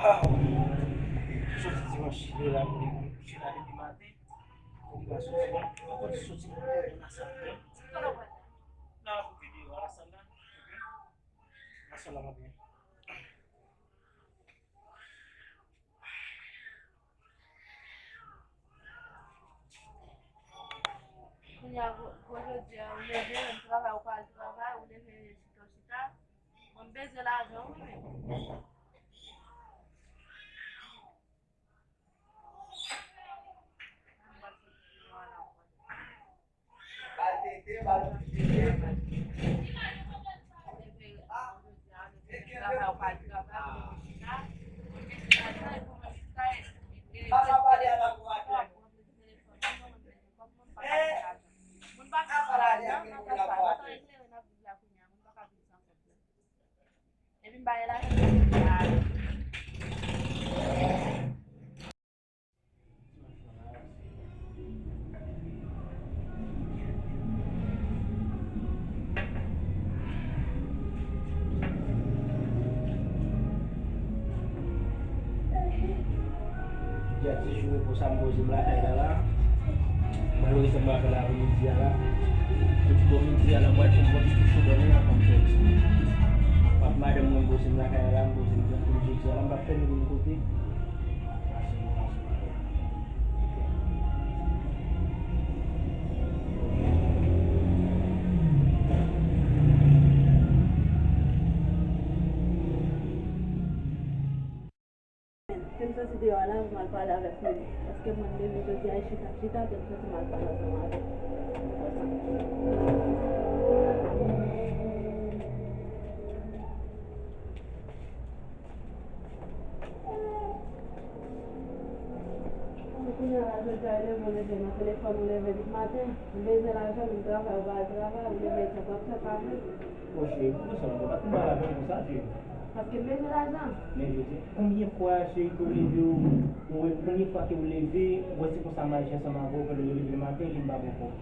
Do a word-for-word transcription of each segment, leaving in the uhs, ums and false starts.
Jodi dimanch, li la pou li kouche la depi maten. Li pa soti, li pa konn soti pou l al nan sal. Nan ap okipe yo a la sal la. Nan sal la, m ap gen. Kounye a, gwo, gwo jodi a, ou leve, menm travay, ou pa al travay, ou leve, chita, chita. Mwen, m bezwen lajan, wi, men. Epi m ba yo lajan pou yo ale. Jodi a ti jou repo sa m poze m lakay la la. Malorezman m pa fè l aprè midi a la. Tout bò midi a la m pral fè yon bon ti kouche dòmi a kòm fè. M ap madanm mwen poze m lakay la la, m poze m trankil jodi a la, m p ap fè m vin kote. Te m soti deyò a la, m al pale avèk moun. Paske mwen leve jodi a, e chita, chita, te m soti m al pale ansanm avèk moun. Kounye a la, jodi a, leve, ou leve nan telefòn, ou leve depi maten, ou bezwen lajan, ou travay, ou pa al travay, ou leve, sa p ap fè pa vre. Bon, cheri, poukisa w pa konn pale avè m konsa, cheri? Paske m bezwen lajan. Men jodi, konbyen fwa, cheri, ke w leve, ou, ou wè, konbyen fwa ke w leve, ou wè se konsa m aji ansanm avè w, pandan w leve le maten, epi m pa bò w kòb?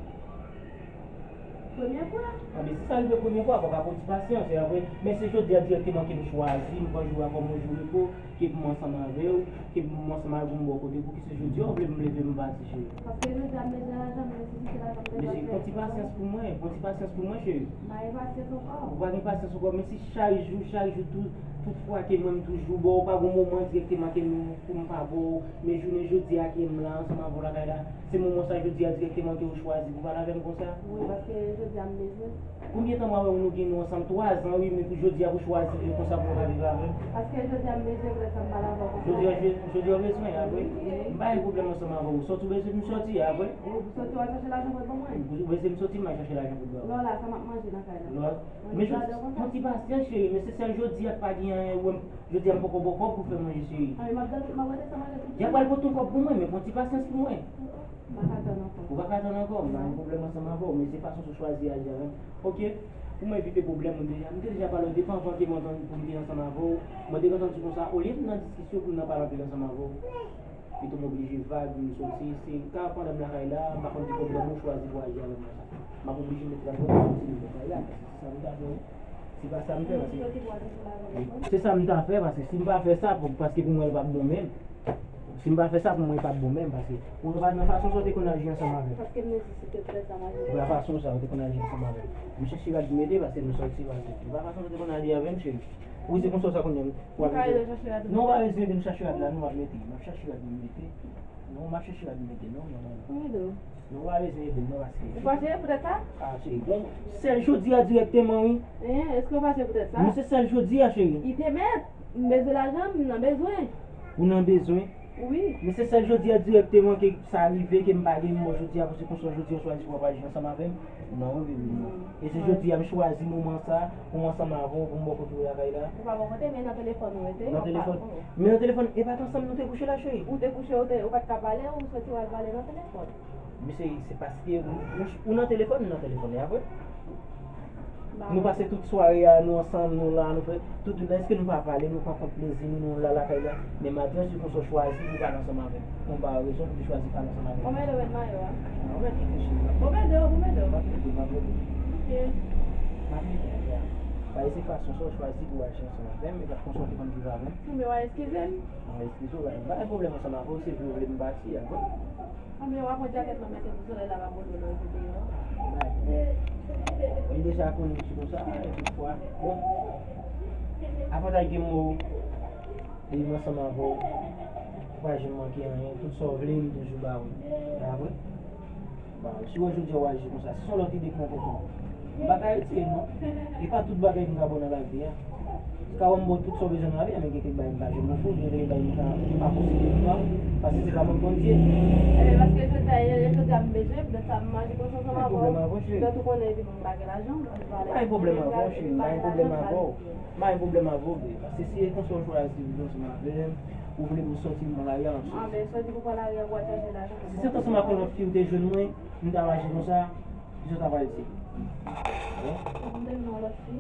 Premye fwa. Anben, si sa rive premye fwa, fò w ka pran ti pasyans, e apre, men se jodi a dirèkteman ke m chwazi, m pran jou a kòm yon jou repo, ke pou m ansanm avè w, ke pou m ansanm avè w, pou m bò kote, poukisa jodi a w vle m leve m pati, cheri? Paske jodi a m bezwen lajan, m nesesite lajan, m bezwen fè. Mesye, pran ti pasyans pou mwen, pran ti pasyans pou mwen, cheri. M pa gen pasyans ankò. Ou pa gen pasyans ankò, men si chak jou, chak jou, tout, tout fwa ke mwen m toujou ba w, pa gen moman dirèkteman ke m, pou m pa ba w, men jounen jodi a ke m la ansanm avè w lakay la, se moman sa jodi a dirèkteman ke w chwazi pou pale avè m konsa? Wi, paske jodi a m bezwen. Konbyen tan mwen avè w nou gen nou ansanm? Twa zan, wi, men pou jodi a pou chwazi vin konsa pou w pa viv avè m? Paske jodi a m bezwen, pou sa m pale avè w konsa. Jodi a, je-, jodi a w bezwen, apre? Wi. M pa gen pwoblèm ansanm avè w. Sòti w bezwen m sòti, apre? Wi, pou sòti w al chache lajan pou l ban mwen. Ou bezwen m sòti, m al chache lajan pou l ban w. Lò la, sa m ap manje nan kay la? Lò. Men jodi, pran ti pasyans, cheri, men se sèl jodi a k pa gen anyen, ou wè m, jodi a m poko ba w kòb pou fè manje, cheri. Anben, m ap gade, m ap gade sa manje tout. Y ap pral pote yon kòb pou mwen, men pran ti pasyans pou mwen. M pa ka tann ankò. Ou pa ka tann ankò, m pa gen pwoblèm ansanm avè w, men se fason sa w chwazi aji avè m. Oke, pou mwen evite pwoblèm, mwen deja, m te deja pale w depi anvan ke mwen antann pou m te ansanm avè w. Mwen te gentan di w konsa, olye m nan diskisyon pou m nan pale anpil ansanm ansanm avè w, pito m oblije vag, m soti, se ka pandan m lakay la, m pa konn ki pwoblèm ou chwazi pou aji avè m konsa. M ap oblije met travay pou soti nan lakay la, paske se sa m ta fè, wi. Se pa sa m fè, paske se sa m ta fè, paske si m pa fè sa, pou, paske pou mwen, l p ap bon menm. Si m pa fè sa, pou mwen, l p ap bon menm, paske ou pa nan fason sa w te konn aji ansanm avè m. Paske m nesesite w fè sa, m aji. Se pa fason sa w te konn aji ansanm avè m. M chèche rad pou mete, paske nou soti, paske se pa fason sa w te konn aji avè m, cheri. Ou se konsa sa kounye a. Ou pa bezwen chache rad. Non, ou pa bezwen ede m chache rad la, non, m ap mete. M ap chache rad pou m mete. Non, m ap chache rad pou m mete, non, non, non, non. Mwen ede w. Non, ou pa bezwen ede m, non, paske. Ou fache poutèt sa? Ah, cheri, bon, sèl jodi a dirèkteman, wi. Eh, èske w fache poutèt sa? Men se sèl jodi a, cheri. Li te mèt, m bezwen lajan, m nan bezwen. Ou nan bezwen? Wi. Men se sèl jodi a dirèkteman ke sa rive, ke m pa gen, bon, jodi a, pou se konsa jodi a w chwazi pou w ap aji ansanm avè m. Non, wi, wi, non. E se jodi a m chwazi moman sa, pou m ansanm avè w, pou m bò kote w lakay la. Ou pa bò kote, men nan telefòn ou rete. Nan telefòn. Men nan telefòn, e pa t ansanm nou te kouche la, cheri? Ou te kouche, ou te, ou pa t ka pale, ou soti w al pale nan telefòn. Men cheri, se paske ou, ou, ou nan telefòn, m nan telefòn, e apre? Nou pase tout sware a, nou ansanm, nou la, nou fè tout, èske nou pa pale, nou pran kont plezi nou, nou la lakay la. Men maten an, se konsa w chwazi pou pale ansanm avè m. Mwen ba w rezon pou te chwazi pale ansanm avè m. Konbyen de w met mayo a? Mwen mete, cheri. Konbyen de w, konbyen de w? M ap mete, m ap mete. Ok. M ap mete, ya. Bay se fason sa w chwazi pou w aji ansanm avè m, e pa konsa w te konn viv avè m. Anben, w a eskize m. Mwen eskize w, m pa gen pwoblèm ansanm avè w, se vre w vle m pati, a bon. Anben, w a pran djakèt lan mete pou solèy la pa boule w nan ri deyò. Mwen deja konnen m ti konsa, e toutfwa, bon. Avantaj gen m ou, li m ansanm avè w, ou pa janm manke anyen, tout sa w vle, m toujou ba ou. E apre? Bon, si w wè jodi a w aji konsa, se yon lòt ide k nan tèt ou. M pa ka retire l non. E pa tout bagay m ka ba w nan lavi a. Ou ka wè m ba w tout sa w bezwen nan lavi a, men gen kèk bagay m pa janm ofri w, gen kèk bagay m ka, m pa konseye pou ba w, paske se pa mwen k konn Dye. Ebyen, paske jodi a, jodi a m bezwen, lè sa m manje konsa ansanm avè w, lè tou konnen epi m pa gen lajan, m pa gen pwoblèm avè w, cheri, m pa gen pwoblèm avè w. M pa gen pwoblèm avè w, bebe, paske si e konsa w chwazi viv ansanm avè m, ou vle pou sòti pou pran lari a, m ap sòti. Anben, sòti pou pran lari a, pou al chache lajan. Si se t ansanm ak yon lòt fi ou te jwenn mwen, m t ap aji konsa, kisa w ta pral di? Hein? Ou konn te jwenn yon lòt fi?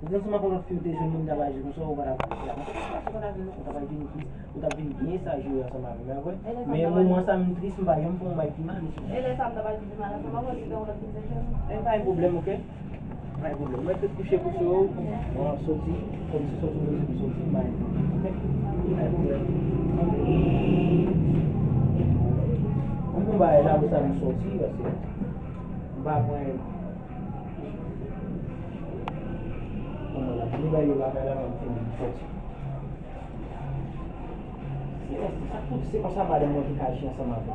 Ou te ansanm ak yon lòt fi ou te jwenn mwen, m t ap aji konsa, ou pa t ap pral di a. Mwen te konn pase pa t ap vin, ou t ap vin tris, ou t ap vin byen saj ansanm avè m, vre. Men moman sa m tris, m pa janm fè yon bagay ki mal, mesye. E lè sa m t ap aji pi mal ansanm avè w, si te yon lòt fi m te jwenn. E pa gen pwoblèm, oke? Pa gen pwoblèm. Mwen te kouche kouche w, mwen soti, kòm se soti mwen te soti, m pa gen pwoblèm. Oke? Pa gen pwoblèm. Mwen bon bagay la, pou sa m soti, paske m pa pran kòman la, m bay yo lakay la, m fini, m soti. Se, se sa tout, se konsa madanm mwen te ka aji ansanm avè m.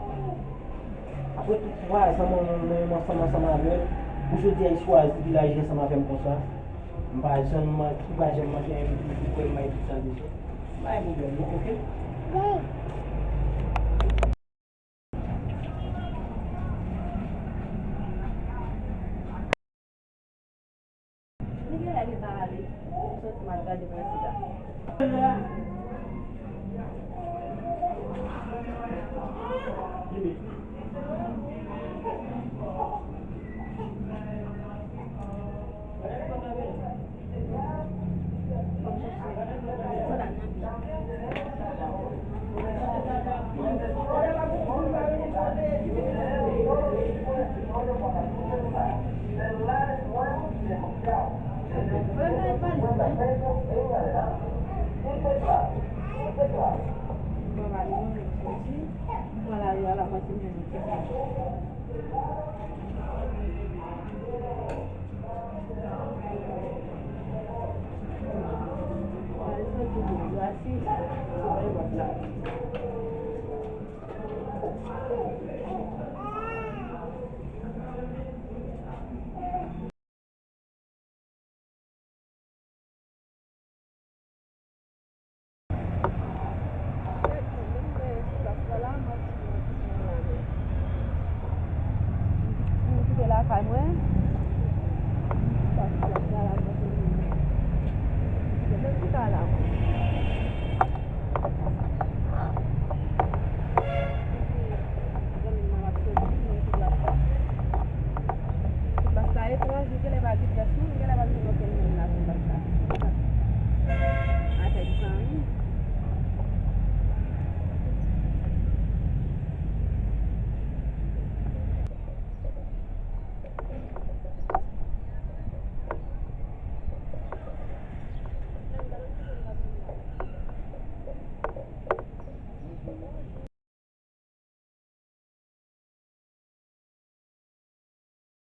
Apre tout twa zan mwen, mwen, mwen ansanm, ansanm avè l, pou jodi a, li chwazi pou l aji ansanm avè m konsa. M pa janm man-, li pa janm manke anyen, li, li kwè m bay tout sa l bezwen. Pa gen pwoblèm, non, oke? Li genlè li pa ale. Soti m al gade mwen sida.